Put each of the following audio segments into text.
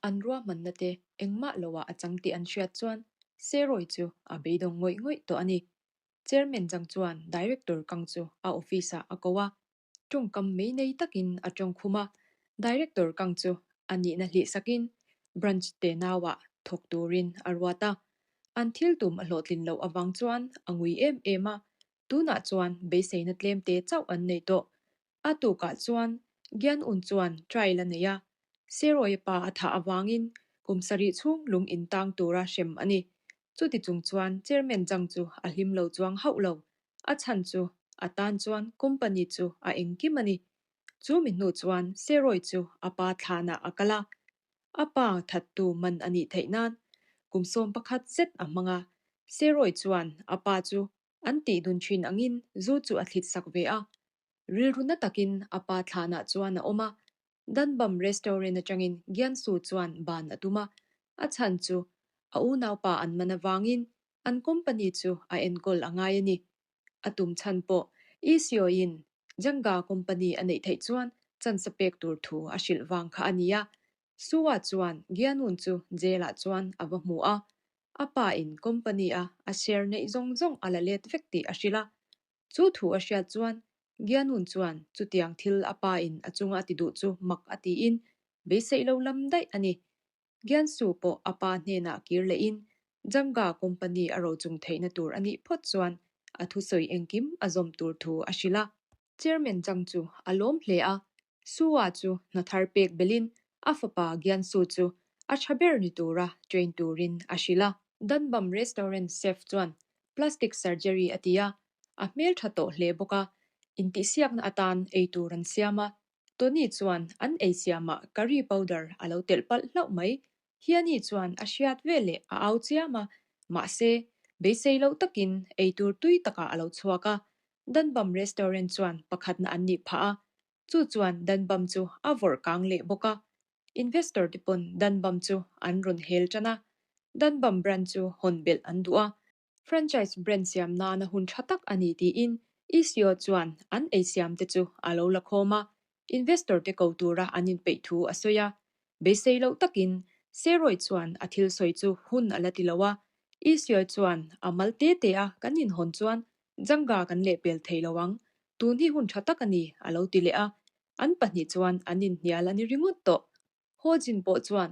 An ruahmanna te engmah loah a chang tih an hriat chuan Seroy chu a beidawng ngawih ngawih tawh a ni. Chairman Zhang chuan Director Kang chu a office-ah a ko a, tawngkam mei nei takin a tawng khum a. Director Kang chu a nihna hlih sakin branch tenauah thawk turin a ruat a. An thil tum a hlawhtlin loh avang chuan a ngui em em a, tunah chuan beiseina tlemte chauh an nei tawh. A tukah chuan Gian Un chuan trial a nei a, Seroia pa a thah avangin kum sarih chhung lung in tang tura hrem a ni. Chuti chung chuan Chairman Zhang chu a hlim lo chuang hauh lo. A chhan chu a tan chuan company chu a engkim a ni. Chu mi hnu chuan Seroy chu a pa thlanah a kal a, a pa thattu man a nih theih nan kum 11 zet a hmang a. Seroy chuan a pa chu an tih dun thin angin zu chu a thlit sak ve a. Rilru na takin a pa thlanah chuan a awm a, Danbam restaurant atangin Giansu chuan ban a tum a, a chhan chu a unaupa an man avangin an company chu a enkawl a ngai a ni. A tum chhan pawh ECO-in Janga company a neih theih chuan chance a pek tur thu a hrilh vang kha a ni a. Sua chuan Gianun chu jail-ah chuan a va hmu a, a pa in company-a a share neih zawng zawng a la let vek tih a hrilh a. Chu thu a hriat chuan Gianun chuan chutiang thil a pa in a chunga a ti duh chu mak a tiin beiseih lo lam daih a ni. Giansu pawh a pa hnenah kir lehin Janga company a rochung theihna tur a nih phawt chuan a thusawi engkim a zawm tur thu a hrilh a. Chairman Zhang chu a lawm hle a, Sua chu hna thar pek belhin a fapa Giansu chu a tha ber ni tura train turin a hrilh a. Danbam Restaurant chef chuan plastic surgery a ti a, a hmeltha tawh hle bawk a, intihsiakna atan eitur an siam a, Tony chuan an ei siamah curry powder a lo telh palh hlauh mai. Hiani chuan a hriat veleh a au chiam a, mahse, beisei loh takin eitur tui takah a lo chhuak a. Danbam restaurant chuan pakhatna an nih phah a, chu chuan Danbam chu a vawrh kang leh bawk a. Investor te pawn Danbam chu an rawn hel tan a, Danbam brand chu hawn belh an duh a. Franchise brand siam nana hun tha tak a ni tiin ECO chuan an ei siam te chu a lo la khawm a, investor te ko tura an inpeih thu a sawi a. Beisei loh takin Seroy chuan a thil sawi chu hun a la ti lo a, ECO chuan a mal te te a kan inhawn chuan Janga kan lehpel thei lo ang, tun hi hun tha tak a ni a lo ti leh a, an pahnih chuan an inhnial a ni ringawt tawh. Ho Jin pawh chuan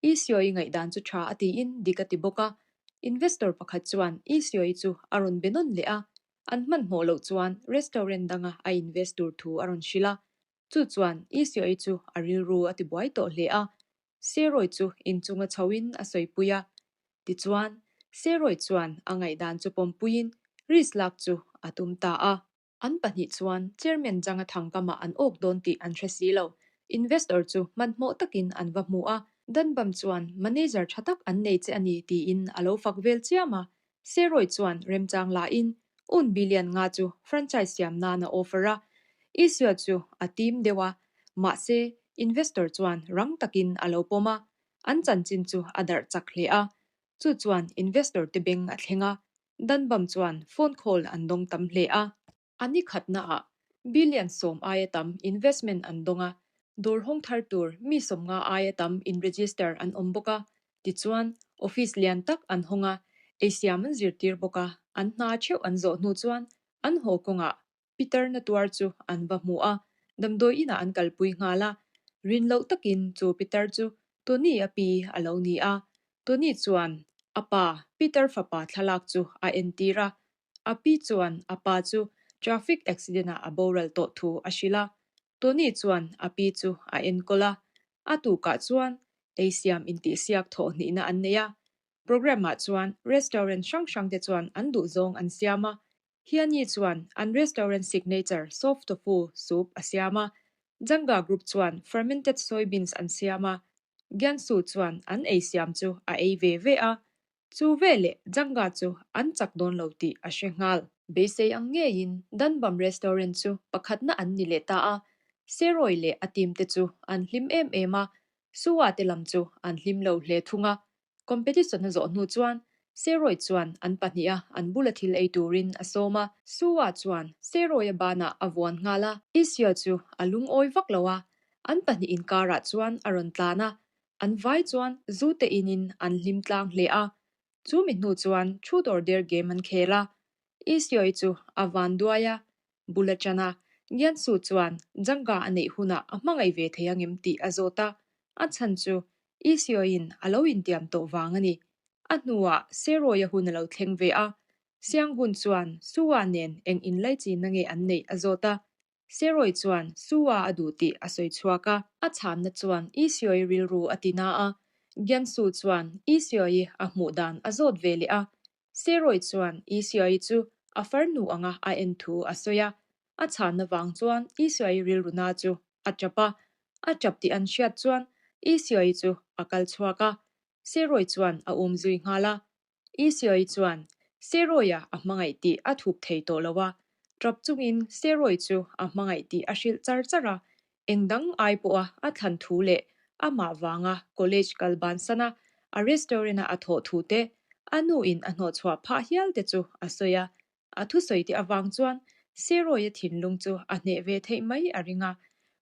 ECOE ngaihdan chu tha a tiin dik a ti bawk a. Investor pakhat chuan ECOE chu a rawn be nawn leh a, an hmanhmawh loh chuan restaurant danga a invest tur thu a rawn hrilh a. Chu chuan ECOE chu a rilru a tibuai tawh hle a, Seroy chu inchunga chhoin a sawipui a. Tichuan, Seroy chuan a ngaihdan chu pawmpuiin risk lak chu a tum ta a. An pahnih chuan Chairman Zhang-a thangkamah an awk dawn tih an hre si lo. Investor chu hmanhmawh takin an va hmu a, Danbam chuan manager tha tak an nei che a ni tiin a lo fak vel chiam a. Seroy chuan remchang lahin un billion nga chu franchise siam nan a offer a. Isua chu a tim deuh a, mahse investor chuan rang takin a lo pawm a, an chanchin chu a darh chak hle a. Chu chuan investor te beng a thleng a, Danbam chuan phone call an dawng tam hle a. A ni khatnaah billion 10 aia tam investment an dawng a, dawr hawng thar tur mi 50 aia tam in register an awm bawk a. Tichuan, office lian tak an hawng a, eisiam an zirtir bawk a, an hna theuh an zawh hnu chuan an haw kawngah Pitar na tuar chu an va hmu a, damdawi inah an kalpui nghal a. Rin loh takin chu pitar chu Tony a pi a lo ni a. Tony chuan a pa, Peter fapa thlalak chu a entir a. A pi chuan a pa chu traffic accident ah a boral tawh thu a hrilh a. Tony chuan a pi chu a enkawl a. A tukah chuan eisiam intihsiak thawhhnihna an nei a. Programme ah chuan restaurant hrang hrang te chuan an duhzawng an siam a. Hiani chuan an restaurant signature soft tofu soup a siam a, Janga Group chuan fermented soybeans an siam a, Gyansu chuan an ei siam chu a ei ve ve a, chu veleh Janga chu an chak dawn lo tih a hre nghal. Beisei ang ngeiin Danbam restaurant chu pakhatna an ni leh ta a, Seroy leh a team te chu an hlim em em a, Sua te lam chu an hlim lo hle thung a. Competition a zawh hnu chuan Seroy chuan an pahnih a an bula thil ei turin a sawm a. Sua chuan Seroy-a banah a vuan nghal a. Isua chu a lungawi vak lo a, an pahnih inkarah chuan a rawn tlan a. An vai chuan zu te inin an hlim tlang hle a. Chu mi hnu chuan Truth or Dare game an khel a. Isioi chu a van duai a, bul a ṭan a. Giansu chuan Janga a neih hunah a hmangaih ve thei angem tih a zawt a. A chhan chu Isioiin a lo intiam tawh vang a ni. A hnuah Seroia hun a lo thleng ve a. Siangun chuan Sua nen eng inlaichinna nge an neih a zawt a. Seroi chuan Sua a duh tih a sawi chhuak a. A chhanna chuan Isioi rilru a ti na a. Giansu chuan Isioi a hmuh dan a zawt ve leh a. Seroi chuan Isioi chu a farnu anga a en thu a sawi a. A chhanna vang chuan Isioi rilru na chu a tap a. A tap tih an hriat chuan Isioi chu a kal chhuak a. Seroi chuan a um zui nghal a. Isioi chuan Seroia a hmangaih tih a thup thei tawh lo a, ṭap chungin Seroi chu a hmangaih tih a hrilh char char a, eng dang ai pawha a thlan thu leh amah vanga college kal bansan a, a restaurant-a a thawh thu te, a nuin a hnawhchhuah phah hial te chu a sawi a. A thusawi te avang chuan Seroia thinlung chu a hneh ve theih mai a ring a,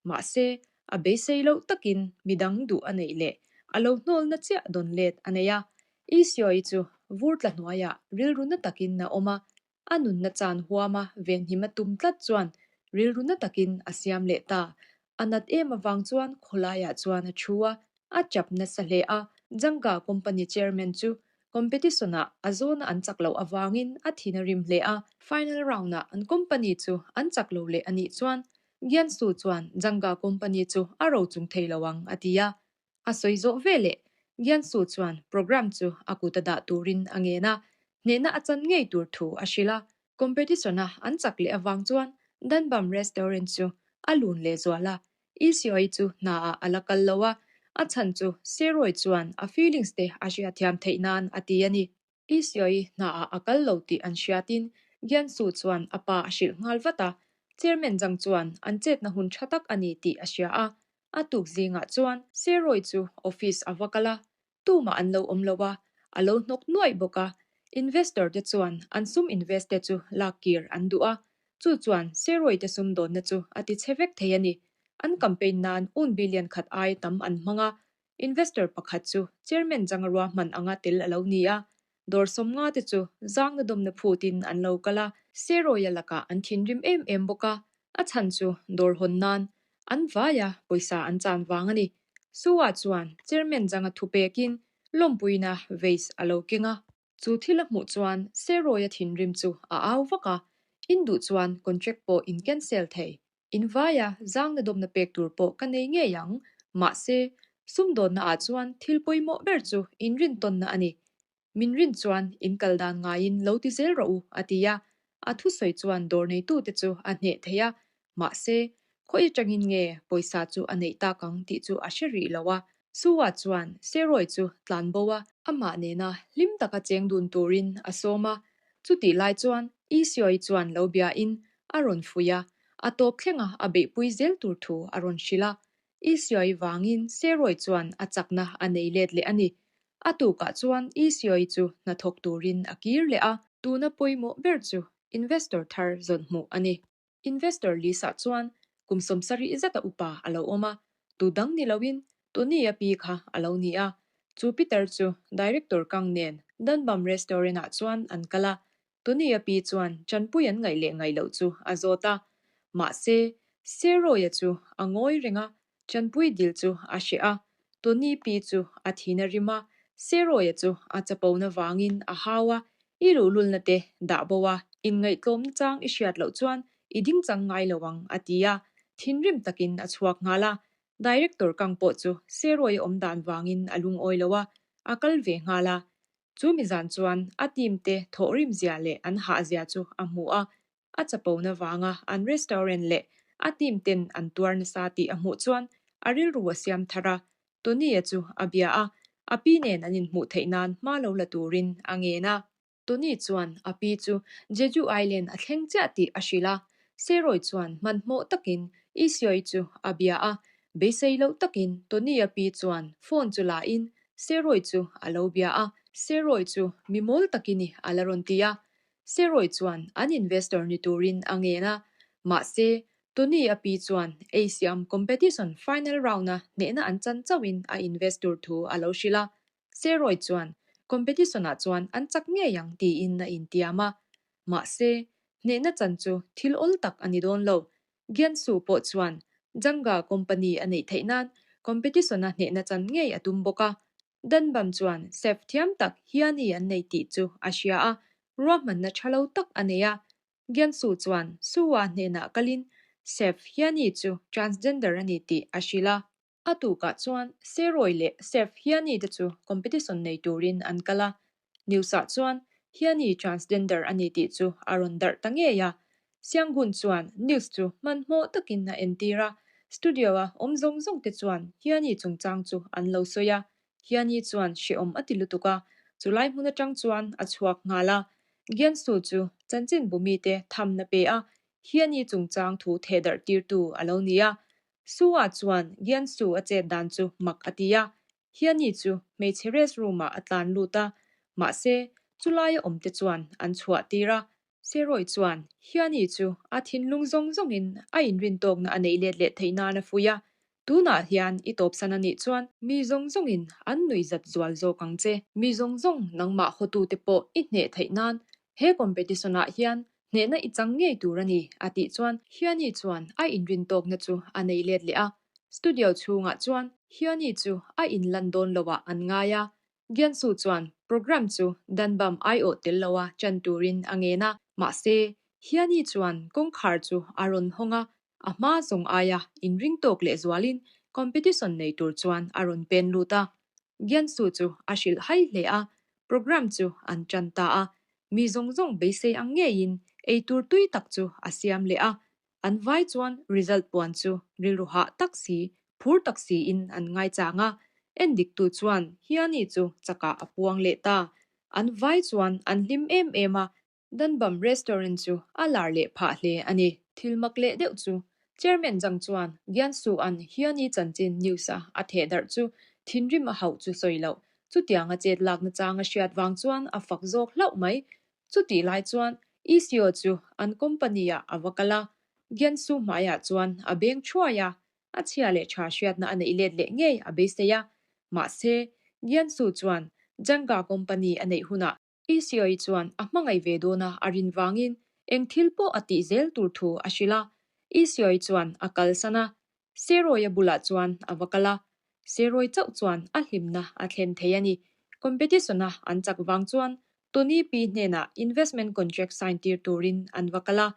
mahse, a beisei loh takin midang duh a neih leh a lo hnawlna chiah dawn let a nei a. Isioi chu vur tla hnuaiah rilru na takin a awm a, a nunna chan huama venhim a tum tlat chuan rilru na takin a siam leh ta. A nat em avang chuan khawlaiah chuan a thu a, a chap nasa hle a. Janga company chairman chu competition-ah a zawna an chak loh avangin a thin a rim hle a. Final round-ah an company chu an chak lo leh a nih chuan Giansu chuan Janga company chu a rochung thei lo ang a ti a. A sawi zawh ve leh Giansu chuan program chu a kut a dah turin a ngen a, hnehna a chan ngei tur thu a hrilh a. Competition-a an chak leh avang chuan Danbam Restaurant chu a lun leh zual a, ECOI chu hnaah a la kal lo a, a chhan chu Seroy chuan a feelings te a hriatthiam theih nan a ti a ni. ECOI hnaah a kal lo tih an hriatin Giansu chuan a pa a hrilh nghal vat a, Chairman Zhang chuan an chetna hun tha tak a ni tih a hria a, a tuk zingah chuan Seroy chu office a va kal a, Tumah an lo awm lo a, a lo hnawk nuaih bawk a. Investor te chuan an sum invest te chu lak kir an duh a, chu chuan Seroy te sumdawnna chu a ti chhe vek thei a ni. An campaign nan un billion khat ai tam an hmang a, investor pakhat chu chairman changa ruahman anga tel a lo ni a, dawr sawmnga te chu zangna dawmna phutin an lo kal a. Seroy-a lakah an thinrim em em bawk a, a chhan chu dawr hawn nan an vaia pawisa an chan vang a ni. Sua chuan Chairman Zhang-a thu pekin lawmpuina vase a lo keng a. Chu thil a hmuh chuan Seroy-a thinrim chu a au vak a, In duh chuan contract pawh in cancel thei. In vaia zangna dawmna pek tur pawh ka nei ngei ang. Mahse, sumdawnna ah chuan thil pawimawh ber chu inrintawnna a ni. Min rin chuan in kal dan ngaiin lo ti zel rawh u, a ti a. A thusawi chuan dawr neitute chu a hneh thei a, mahse, khawi atangin nge pawisa chu a neih tak ang tih chu a hre rih lo a. Sua chuan Seroy chu tlan bo a, amah nena hlim taka cheng dun turin a sawm a. Chutih lai chuan Isioi chuan lo biain a rawn fuih a, a tawp thlenga a beihpui zel tur thu a rawn hrilh a. Isioi vangin Seroy chuan a chakna a nei let leh a ni. A tukah chuan Isioi chu hnathawk turin a kir leh a. Tuna pawimawh ber chu investor thar zawn hmuh a ni. Investor list-ah chuan kum 70 zata upa a lo awm a, tu dang ni loin Tony-a pi kha a lo ni a. Chu Peter chu Director Kang nen Danbam Restaurant-ah chuan an kal a, Tony-a pi chuan chanpui an ngaih leh ngaih loh chu a zawt a. Mahse, Seroy-a chu a ngawi reng a, chanpui dil chu a hreh a. Tony pi chu a thin a rim a, Seroy-a chu a chapona vangin a hau a, I luhlulna te dah bo a, inngaihtlawmna chang i hriat loh chuan i ding chang ngai lo ang, a ti a. Thinrim takin a chhuak nghal a. Director kang pawh chu Seroy-a awm dan vangin a lungawi lo a, a kal ve nghal a. Chu mi zan chuan a team te thawhrim zia leh an hah zia chu a hmu a, a chapona vanga an restaurant leh a team ten an tuar nasa tih a hmuh chuan a rilru a siam thar a, Tony-a chu a bia a, a pi nen an inhmuh theih nan hma lo la turin a ngen a. Tony chuan a pi chu Jeju Island a thleng chiah tih a hrilh a, Seroy chuan hmanhmawh takin Isioi chu a bia a, beisei loh takin Tony-a pi chuan phone chu la in Seroy chu a lo bia a, Seroy chu mi mawl tak i ni a la rawn ti a, Seroy chuan an investor ni turin a ngen a, mahse Tony a pi chuan ei siam competition final round-a hnehna an chan chauhin a invest tur thu a lo hrilh a. Seroy chuan competition-ah chuan an chak ngei ang tiin a intiam a. Mahse, hnehna chan chu thil awl tak a ni dawn lo. Giansu pawh chuan Jangga company a neih theih nan competition-a hnehna chan ngei a tum bawk a. Danbam chuan chef thiam tak Hiani an nei tih chu a hria a, ruahmanna tha lo tak a nei a. Giansu chuan Sua hnenah kalin chef Hiani chu transgender a ni tih a hrilh a. A tukah chuan Seroy leh Chef Hiani te chu competition nei turin an kal a. News-ah chuan Hiani transgender a ni tih chu a rawn darh ta ngei a. Siangun chuan news chu hmanhmawh takin a entir a, studio-a awm zawng zawng te chuan Hiani chungchang chu an lo sawi a. Hiani chuan hrehawm a ti lutuk a, chulai hmun atang chuan a chhuak nghal a. Giansu chu chanchinbu mite thamna pe a, Hiani chungchang thu thehdarh tirtu a lo ni a. Sua chuan Giansu a chet dan chu mak a ti a, Hiani chu hmeichhe rest room ah a tlan lut a, mahse chulaia awm te chuan an chhuah tir a. Seroy chuan Hiani chu a thinlung zawng zawngin a inrintawkna a neih let leh theih nan a fuih a, Tunah hian i tawpsan a nih chuan mi zawng zawngin an nuihzat zual zawk ang che. Mi zawng zawng nangmah hawtute pawh i hneh theih nan he competition ah hian Hnehna i chang ngei tur a ni, a tih chuan Hyunnie chuan a inrintawkna chu a nei let leh a. Studio chhungah chuan Hyunnie chu a inlan dawn loah an ngai a. Gyeonsu chuan program chu Danbam aiawh tel loa chan turin a ngen a. Mahse, Hyunnie chuan kawngkhar chu a rawn hawng a, a hma zawng aia inringtawk lehzualin competition nei tur chuan a rawn pen lut a. Gyeonsu chu a hrilh hai hle a, program chu an tan ta a. Mi zawng zawng beisei ang ngeiin eitur tui tak chu a siam leh a, an vai chuan result puan chu rilru hah tak si, phur tak siin an ngaichang a, endiktu chuan Hiani chu chakah a puang leh ta. An vai chuan an hlim em em a, Danbam restaurant chu a lar leh phah hle a ni. Thil mak leh deuh chu Chairman Zhang chuan Giansu-a'n Hiani chanchin news-a a theh darh chu thinrim a hauh chu sawi loh. Chutianga chet lakna chang a hriat vang chuan a fak zawk hlauh mai. Chutih lai chuan ECO chu an company-ah a va kal a, Giansu hmaiah chuan a beng thuai a, a chhia leh tha hriatna a neih let leh ngei a beisei a. Mahse, Giansu chuan Zhangga company a neih hunah ECI chuan a hmangaih ve dawn a a rin vangin eng thil pawh a tih zel tur thu a hrilh a. ECI chuan a kalsan a, Seroia bulah chuan a va kal a. Seroi chauh chuan a hlimna a thlen thei a ni. Competition-a an chak vang chuan Tony P hnenah investment contract sign tir turin an va kal a.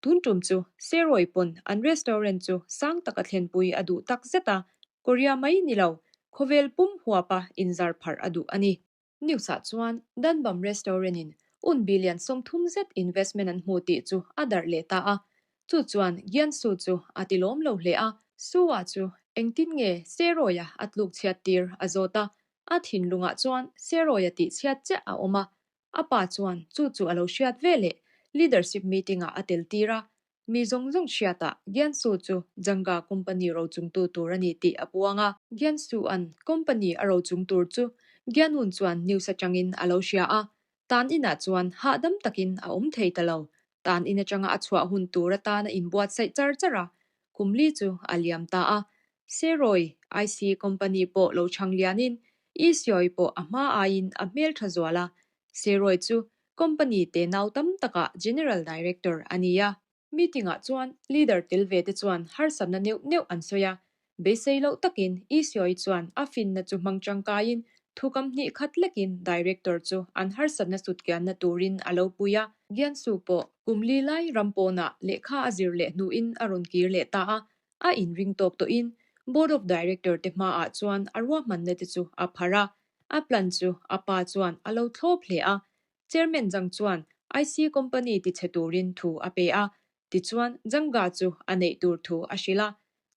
Tun tum chu Seroi pawn an restaurant chu sang taka thlenpui a duh tak zet a, Korea mai ni lo, khawvel pum huapa inzar pharh a duh a ni. News-ah chuan Danbam Restaurant-in un billion 30 zet investment an hmu tih chu a darh leh ta a. Chu chuan Giansu chu a ti lawm lo hle a. Sua chu engtin nge Seroia a tluk chhiat tir a zawt a, a thinlungah chuan Seroia tih chhiat chiah a awm a. A pa chuan chu chu a lo hriat ve leh leadership meeting-ah a tel tir a. Mi zawng zawng hriatah Giansu chu Jangga company rochungtu tur a ni tih a puang a. Giansu-a'n company a rochung tur chu Gianun chuan news atangin a lo hria a, tan inah chuan hahdam takin a awm thei ta lo. Tan in atanga a chhuah hun tur atan a inbuatsaih char char a, kum li chu a liam ta a. Seroy IC company pawh lo chhang lianin Isioi pawh a hma aiin a hmeltha zual a, Seroy chu Company te nau tam takah General Director a ni a. Meeting-ah chuan leader tel ve te chuan harsatna neuh neuh an sawi a, beisei loh takin ECOI chuan a finna chu hmang tangkaiin thukam hnih khat lekin Director chu an harsatna sutkianna turin a lo pui a. Giansu pawh kum li lai ram pawnah lehkha a zir leh hnuin a rawn kir leh ta a, a inring tawk tawhin Board of Director te hmaah chuan a ruahmanna te chu a pharh a, A plan chu a pa chuan a lo thlawp hle a, Chairman Zhang chuan IC company tichhe turin thu a pe a, tichuan Zhangga chu a neih tur thu a hrilh a.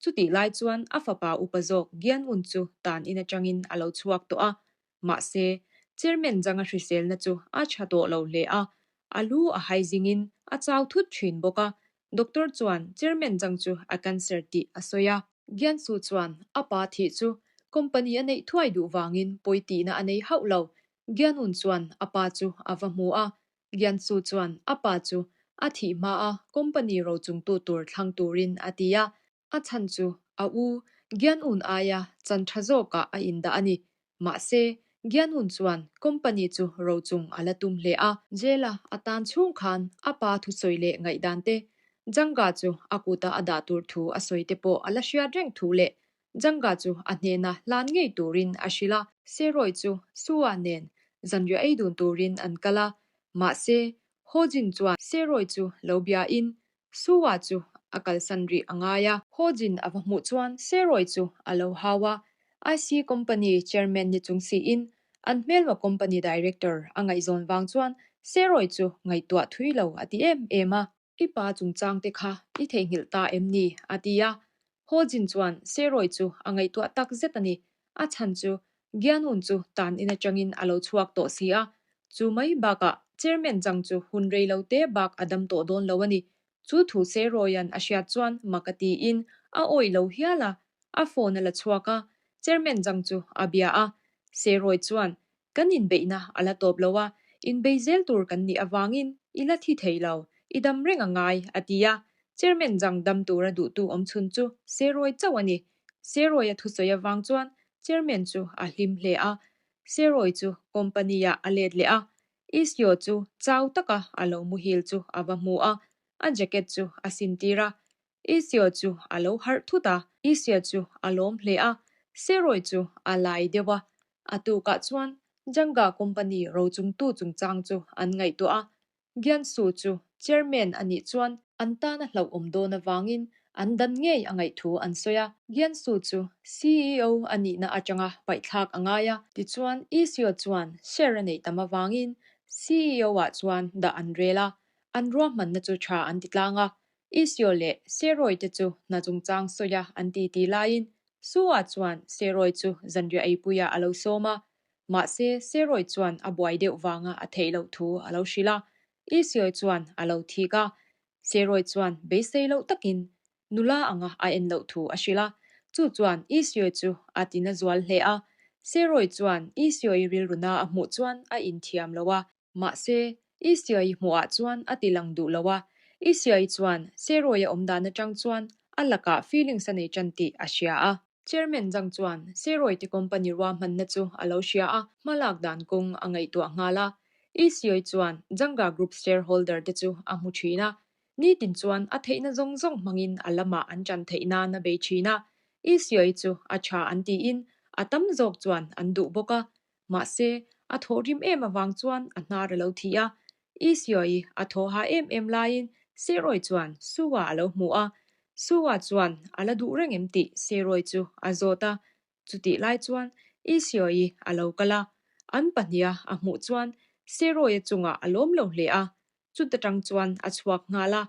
Chutih lai chuan a fapa upa zawk Gian Un chu tan in atangin a lo chhuak tawh a. Mahse, Chairman Zhang-a hriselna chu a tha tawh lo hle a, a lu a hai zingin a chau thut thin bawk a, Doctor chuan Chairman Zhang chu a cancer tih a sawi a. Giansu chuan a pa thih chu company a neih thuai duh vangin pawi tihna a nei hauh lo. Gianun chuan a pa chu a va hmu a. Giansu chuan a pa chu A thih hmaa company rochungtu tur thlang turin a ti a. A chhan chu a u Gianun aia chan tha zawkah a indah a ni. Mahse, Gianun chuan company chu rochung a la tum hle a. Jail-a a tan chhung khan a pa thusawi leh ngaihdan te, Janga chu a kuta a dah tur thu a sawi te pawh a la hriat reng thu leh Janga chu a hnena hlan ngei turin a hrilh a. Seroy chu Sua nen zanriah ei dun turin an kal a, mahse, Ho Jin chuan Seroy chu lo biain Sua chu a kalsan rih a ngai a. Ho Jin a va hmuh chuan Seroy chu a lo hau a, IC Company Chairman ni chung siin an hmelma Company Director a ngaihzawn vang chuan Seroy chu ngaihtuah thui lo a ti em em a. I pa chungchang te kha i theihnghilh ta em ni? a ti a. Ho Jin chuan Seroy chu a ngaihtuah tak zet a ni. A chhan chu Gianun chu tan in atangin a lo chhuak tawh si a. Chu mai bakah Chairman Zhang chu hun rei lo te bak a dam tawh dawn lo a ni. Chu thu Seroy-a'n a hriat chuan mak a tiin a awih lo hial a. A phone a la chhuak a, Chairman Zhang chu a bia a. Seroy chuan Kan inbeihna a la tawp lo a, inbei zel tur kan nih avangin i la thi thei lo, i dam reng a ngai, a ti a. Chairman Zhang dam tura duhtu awmchhun chu Seroy chauh a ni. Seroy-a thusawi avang chuan Chairman chu a hlim hle a. Seroy chu company-ah a let leh a, Isyo chu chau taka a lo muhil chu a va hmu a, a jacket chu a sintir a. Isio chu a lo harh thut a. Isio chu a lawm hle a, Seroy chu a lai deuh a. A tukah chuan Janga company rochungtu chungchang chu an ngaihtuah a. Giansu chu chairman a nih chuan an tan a hlauhawm dawn avangin an dan ngei a ngaih thu an sawi a. Giansu chu CEO a nihna atanga paihthlak a ngai a. Tichuan Isio chuan share a neih tam avangin CEO-ah chuan dah an rel a, an ruahmanna chu tha an ti tlang a. Isio leh Seroy te chu hna chungchang sawia an titi laiin Sua chuan Seroy chu zanriah eipuiah a lo sawm a. Mahse, Seroy chuan a buai deuh vanga a theih loh thu a lo hrilh a. Isio chuan a lo thik a. Seroy chuan beisei loh takin nula anga a en loh thu a hrilh a. Chu chuan Isio chu a tina zual hle a. Seroy chuan Isio-i rilruna a hmuh chuan a inthiam lo a. Mahse, Isiai hmuhah chuan a ti lang duh lo a. Isiai chuan Seroy-a awm dan atang chuan a lakah feelings a nei tan tih a hria a. Chairman Zhang chuan Seroy te company ruahmanna chu a lo hria a, hmalak dan kawng a ngaihtuah nghal a. Isiai chuan Zhangga Group shareholder te chu a hmu thin a. Nitin chuan a theihna zawng zawng hmangin a lamah an tan theih nan a bei thin a. Isiai chu a tha an tiin a tam zawk chuan an duh bawk a. Mahse, a thawhrim em avang chuan a hnar a lo thi a. Isioi a thawha em em laiin Seroi chuan Sua a lo hmu a. Sua chuan a la duh reng em tih Seroi chu a zawt a. Chutih lai chuan Isioi a lo kal a. An pahniha a hmuh chuan Seroi-a chungah a lawm lo hle a. Chuta tang chuan a chhuak nghal a.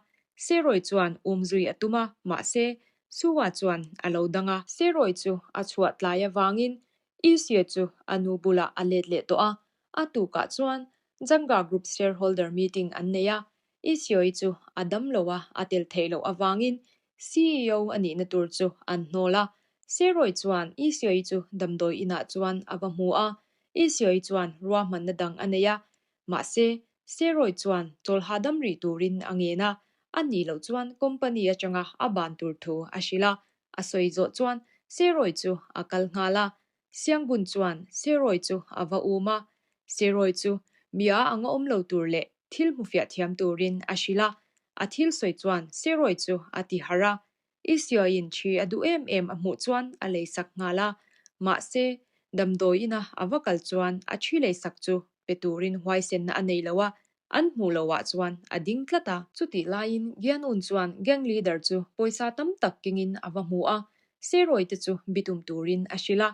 Seroi chuan umzui a tum a, mahse, Sua chuan a lo dang a. Seroi chu a chhuah tlai avangin Isia chu a nu bulah a let leh tawh a. A tukah chuan Janga Group Shareholder meeting an nei a. Isioi chu a dam lo a, a tel theih loh avangin CEO a nihna tur chu an hnawl a. Seroi chuan Isioi chu damdawi inah chuan a va hmu a. Isioi chuan ruahmanna dang a nei a, Mahse, Seroy chuan chawl hahdam rih turin a ngen a, a nih loh chuan company atanga a ban tur thu a hrilh a. A sawi zawh chuan Seroy chu a kal nghal a. Siangun chuan Seroy chu a va um a. Seroy chu mi a anga awm lo tur leh thil hmufiah thiam turin a hrilh a. A thil sawi chuan Seroy chu a ti harh a. Isiain thi a duh em em a hmuh chuan a leisak nghal a, mahse, damdawi ina a va kal chuan a thi leisak chu pe turin huaisenna a nei lo a, an hmuh loh ah chuan a ding tlat a. Chutih laiin Gianun chuan gang leader chu pawisa tam tak kengin a va hmu a, Seroy te chu bitum turin a hrilh a.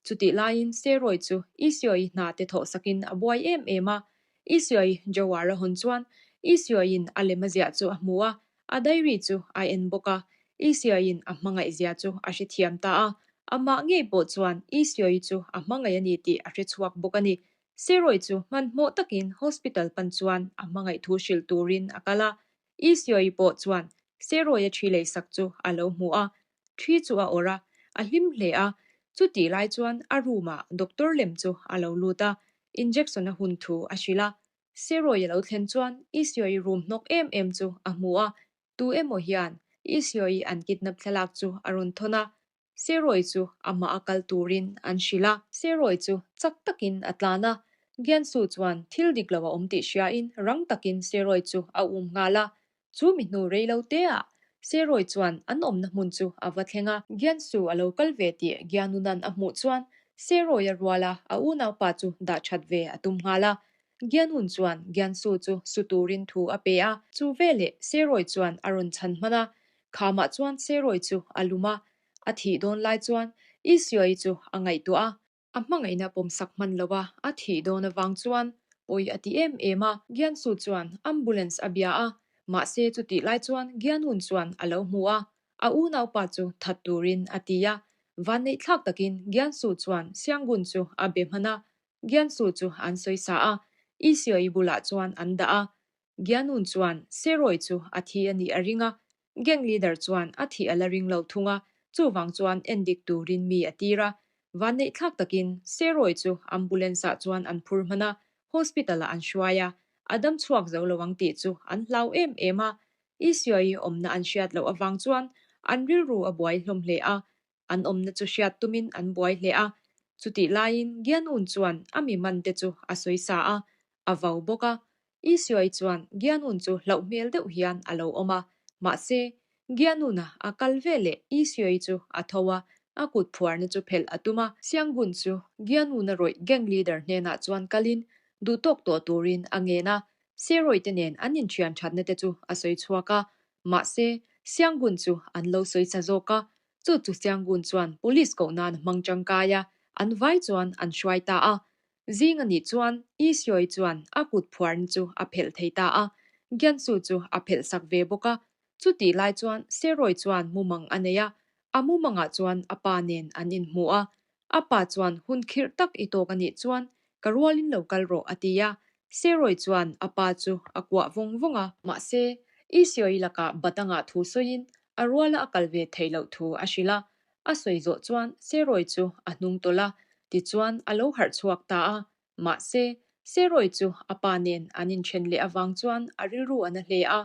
Chutih laiin Seroy chu Isioi hna te thawhsakin a buai em em a, Isioi Jowar a hawn chuan Isioiin a lem a ziah chu a hmu a, A diary chu a en bawk a, Isiaiin a hmangaih zia chu a hrethiam ta a. Amah ngei pawh chuan Isiai chu a hmangaih a ni tih a hrechhuak bawk a ni. Seroy chu hmanhmawh takin hospital pan chuan a hmangaih thu hrilh turin a kal a. Isiai pawh chuan Seroy-a thi leisak chu a lo hmu a, thi chu a awrh a, a hlim hle a. Chutih lai chuan a room-ah doctor lem chu a lo lut a, injection a hun thu a hrilh a. Seroy a lo thlen chuan Isioi room hnawk em em chu a hmu a, tu emaw hian Isioi an kidnap thlalak chu a rawn thawn a, Seroy chu amah a kal turin an hrilh a. Seroy chu chak takin a tlan a, Giansu chuan thil dik lo a awm tih hriain rang takin Seroy chu a um nghal a, Chu mi hnu rei lo te ah Seroy chuan an awmna hmun chu a va thleng a. Giansu a lo kal ve tih Gianunan a hmuh chuan Seroy a rual a, a unaupa chu dah that ve a tum nghal a. Gianun chuan Giansu chu su turin thu a pe a. Chu veleh Seroy chuan a rawn chhan hman a, khamah chuan Seroy chu a lum a. A thih dawn lai chuan Isioi chu a ngaihtuah a. A hmangaihna pawmsak hman lo a, a thih dawn avang chuan pawi a ti em em a. Giansu chuan ambulance a bia a, mahse chutih lai chuan Gianun chuan a lo hmu a, a unaupa chu that turin a ti a. Vanneihthlak takin Giansu chuan Siangun chu a be hman a, Giansu chu an sawisa a, Isioi bulah chuan an dah a. Gianun chuan Seroy chu a thi a nih a ring a, gang leader chuan a thih a la ring lo thung a, chuvang chuan endik turin mi a tir a. Vanneihthlak takin Seroy chu ambulance ah chuan an phur hman a, hospital ah an hruai a, a dam chhuak zo lo ang tih chu an hlau em em a. Isioi awmna an hriat loh avang chuan an rilru a buai hlawm hle a, An awmna chu hriat tumin an buai hle a, chutih laiin Gianun chuan a mi man te chu a sawi sa a, a vau bawk a. Isioi chuan Gianun chu hlauh hmel deuh hian a lo awm a, mahse, Gianuna a kal veleh Isioi chu a tho a, a kut phuarna chu phelh a tum a. Siangun chu Gianuna rawih gang leader hnenah chuan kalin duhtawk tawh turin a ngen a, Seroy te nen an inthian thatna te chu a sawi chhuak a, mahse, Siangun chu an lo sawi sa zawk a, Chu chu Siangun chuan police koh nan a hmang tangkai a, an vai chuan an hruai ta a. Zing a nih chuan Yi Xiaoyi chuan a kut phuarna chu a phelh thei ta a, Giansu chu a phelh sak ve bawk a. Chutih lai chuan Seroy chuan mumang a nei a, a mumangah chuan a pa nen an inhmu a. A pa chuan hun khirh tak i tawk a nih chuan ka rualin lo kal rawh a ti a. Seroy chuan a pa chu a kuah vawng vawng a. Mahse, Yi Xiaoyi lakah Batanga thu sawiin A ruala a kal ve theih loh thu a hrilh a, a sawi zawh chuan Seroy chu a hnung tawlh a, tichuan a lo harh chhuak ta a. Mahse, Seroy chu a pa nen an inthen leh avang chuan a rilru a na hle a,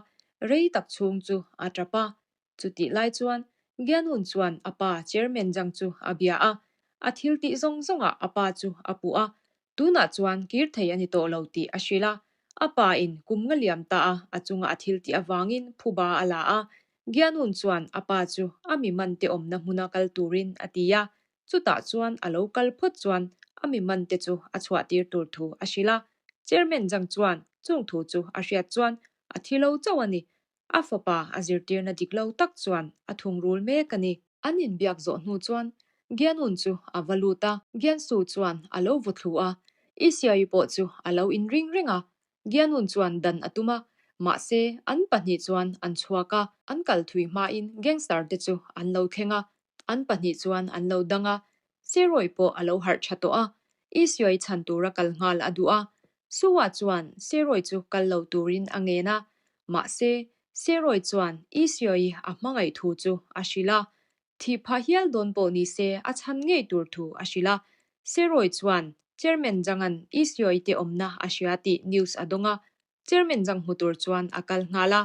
rei tak chhung chu a tap a. Chutih lai chuan Gianun chuan a pa Chairman Jang chu a bia a, a thil tih zawng zawngah a pa chu a puh a, Tunah chuan kir thei a ni tawh lo tih a hrilh a, a pa in kum nga liam ta a a chunga a thil tih avangin phuba a la a, Gianun chuan a pa chu a mi man te awmna hmuna kal turin a ti a, chutah chuan a lo kal phawt chuan a mi man te chu a chhuah tir tur thu a hrilh a, Chairman Zhang chuan chung thu chu a hriat chuan a thi lo chauh a ni, a fapa a zirtirna dik lo tak chuan a thungrul mek a ni. An inbiak zawh hnu chuan Gianun chu a va lut a, Giansu chuan a lo vaw thlu a, Isiaii pawh chu a lo inring reng a. Gianun chuan dan a tum a, mahse an pahnih chuan an chhuak a, an kal thui hmain gangster te chu an lo thleng a, an pahnih chuan an lo dang a, Seroy pawh a lo harh tha tawh a, Isiaii chhan tura kal nghal a duh a, Sua chuan Seroy chu kal lo turin a ngen a, mahse Seroy chuan Isiaii a hmangaih thu chu a hrilh a, Thih phah hial dawn pawh ni se a chhan ngei tur thu a hrilh a. Seroy chuan Chairman Zhang-a'n Isioi te awmna a hria tih news a dawng a, Chairman Zhang hmu tur chuan a kal nghal a.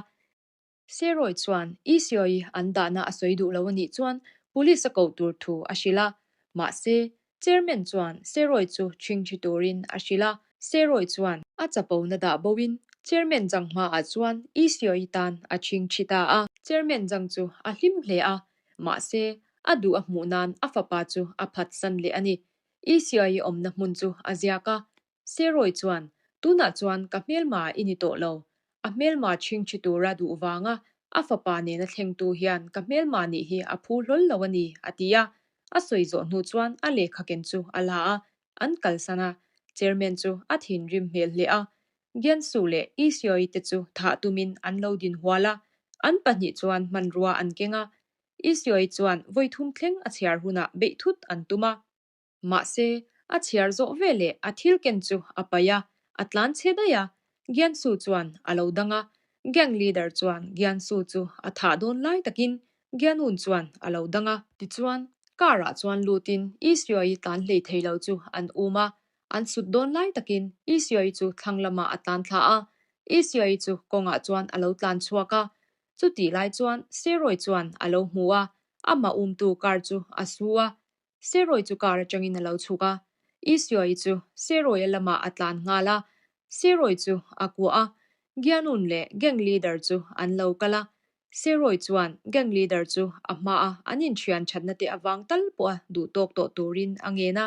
Seroy chuan Isioi an dahna a sawi duh lo a nih chuan police a koh tur thu a hrilh a. Mahse, Chairman chuan Seroy chu ṭhingṭhi turin a hrilh a. Seroy chuan a chapona dah boin Chairman Zhang hmaah chuan Isioi tan a ṭhingṭhi ta a. Chairman Zhang chu a hlim hle a, mahse a duh a hmuh nan a fapa chu a phatsan leh a ni. Isioi awmna hmun chu a ziak a, Seroy chuan, Tunah chuan ka hmelma i ni tawh lo. A hmelma chhingchhi tura duh vanga a fapa nena thlengtu hian ka hmelma nih hi a phu hlawl lo a ni, a ti a. A sawi zawh hnu chuan a lehkha ken chu a la a, an kalsan a. Chairman chu a thinrim hmel hle a. Giansu leh Isioi te chu thah tumin an lo din hual a, an pahnih chuan hmanrua an keng a. Isioi chuan vawithum thleng a chhiar hunah beih thut an tum a. Mahse, a chhiar zawh veleh a thil ken chu a paih a, a tlan chhe daih a. Giansu chuan a lo dang a, gang leader chuan Giansu chu a thah dawn lai takin Gianun chuan a lo dang a. Tichuan, car ah chuan lutin Isioi tlan hlei thei lo chu an um a. An sut dawn lai takin Isioi chu thlang lamah a tlan thla a, Isioi chu kawngah chuan a lo tlan chhuak a. Chutih lai chuan Seroi chuan a lo hmu a, amah umtu car chu a su a. Seroi chu car atangin a lo chhuk a, Isioi chu Seroia lamah a tlan nghal a, Seroi chu a kuah a, Gianun leh gang leader chu an lo kal a, Seroi chuan gang leader chu a hmaa an inthian thatna te avang tal pawha duhtawk tawh turin a ngen a,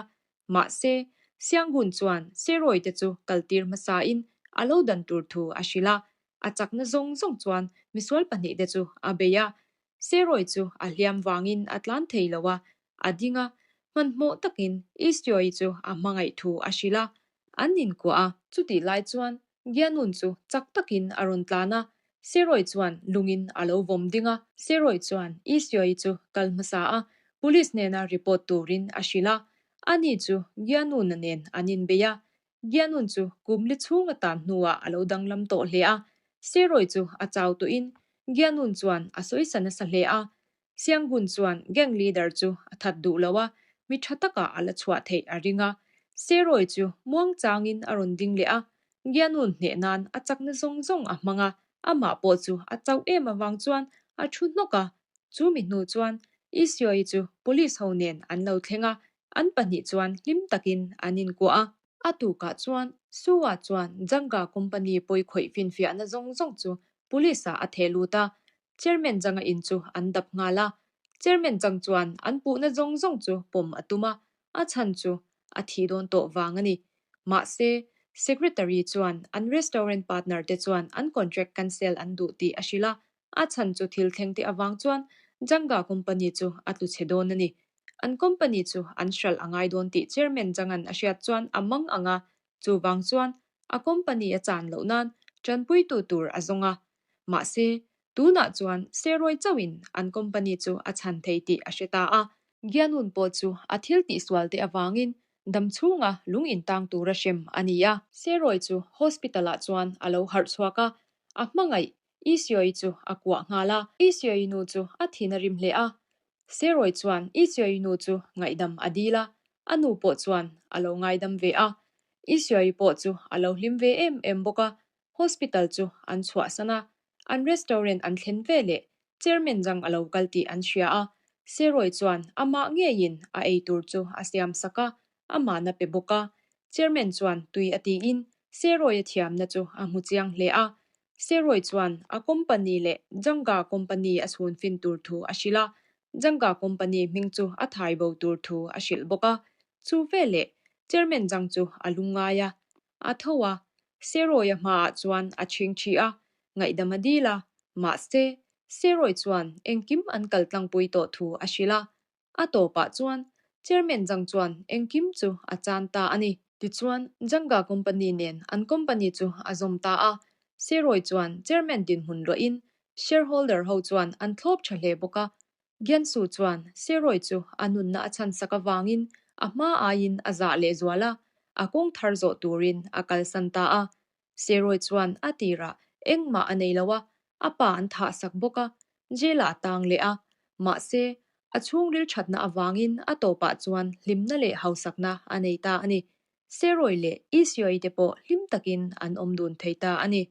Mahse, Sianghun chuan Seroi te chu kaltir hmasain a lo dan tur thu a hrilh a, a chakna zawng zawng chuan misual pahnihte chu a bei a. Seroi chu a hliam vangin a tlan thei lo a, a ding a, hmanhmawh takin Istioi chu a hmangaih thu a hrilh a, an inkuah a. Chutih lai chuan Gianun chu chak takin a rawn tlan a, Seroi chuan lungin a lo vawm ding a. Seroi chuan Isioi chu kal hmasa a, police nena report turin a hrilh a. Ani chu Gianuna nen an inbei a. Gianun chu kum li chhung a tan hnuah a lo danglam tawh hle a. Seroi chu a chau tawhin Gianun chuan a sawisa nasa hle a. Sianghun chuan gang leader chu a that duh lo a, mi tha takah a la chhuah theih a ring a. Seroi chu muang changin a rawn ding leh a, Gianun hneh nan a chakna zawng zawng a hmang a, amah pawh chu a chauh em avang chuan a thu hnawk a. Chu mi hnu chuan Isioi chu police ho nen an lo thleng a, an pahnih chuan hlim takin an inkuah a. A tukah chuan Sua chuan Janga company pawikhawih finfiahna zawng zawng chu police ah a theh lut a, Chairman Zhang-a in chu an dap nghal a. Chairman Zhang chuan an puhna zawng zawng chu pawm a tum a, a chhan chu a thih dawn tawh vang a ni. Mahse, Secretary chuan an restaurant partner te chuan an contract cancel an duh tih a hrilh a, a chhan chu thil thleng te avang chuan Zhang-a company chu a tlu chhe dawn a ni. An company chu an hralh a ngai dawn tih Chairman Zhang-a'n a hriat chuan a mang ang a, chuvang chuan a company a chan loh nan tanpuitu tur a zawng a. Mahse, tunah chuan Seroi chauhin an company chu a chhan thei tih a hre ta a. Gianun pawh chu a thil tihsual te avangin dam chhunga lung intang tura hrem a ni a. Seroi chu hospital ah chuan a lo harh chhuak a, a hmangaih Isioi chu a kuah nghal a. Isioi nu chu a thin a rim hle a. Seroi chuan Isioi nu chu ngaihdam a dil a, a nu pawh chuan a lo ngaidam ve a. Isioi pawh chu a lo hlim ve em em bawk a, Hospital chu an chhuahsan a, an restaurant an thlen ve leh chairman dang a lo kal tih an hria a, Seroi chuan amah ngeiin a ei tur chu a siam sak a, amahn a pe bawk a. Chairman chuan tui a tiin Seroi a thiamna chu a hmu chiang hle a. Seroi chuan a company leh Janga company a chhun fin tur thu a hrilh a, Janga company hming chu a thai bo tur thu a hrilh bawk a. Chu veleh chairman dang chu a lungngai a, A tho a, Seroia hmaah chuan a chhing thi a, ngaihdam a dil a, mahse, Seroi chuan engkim an kal tlangpui tawh thu a hrilh a. A tawpah chuan Chairman Zhang chuan engkim chu a chan ta a ni. Tichuan, Zhangga Company nen an company chu a zawm ta a, Seroi chuan Chairman dinhmun luahin shareholder ho chuan an thlawp tha hle bawk a, Giansu chuan Seroi chu a nunna a chhansak avangin a hma aiin a zah lehzual a, a kawng thar zawh turin a kalsan ta a. Seroi chuan a tirah engmah a nei lo a, a pa an thahsak bawk a, jail-ah a tang leh a. Mahse, a chhungril thatna avangin a tawpah chuan hlimna leh hausakna a nei ta a ni. Seroi leh Isioi te pawh hlim takin an awm dun thei ta a ni.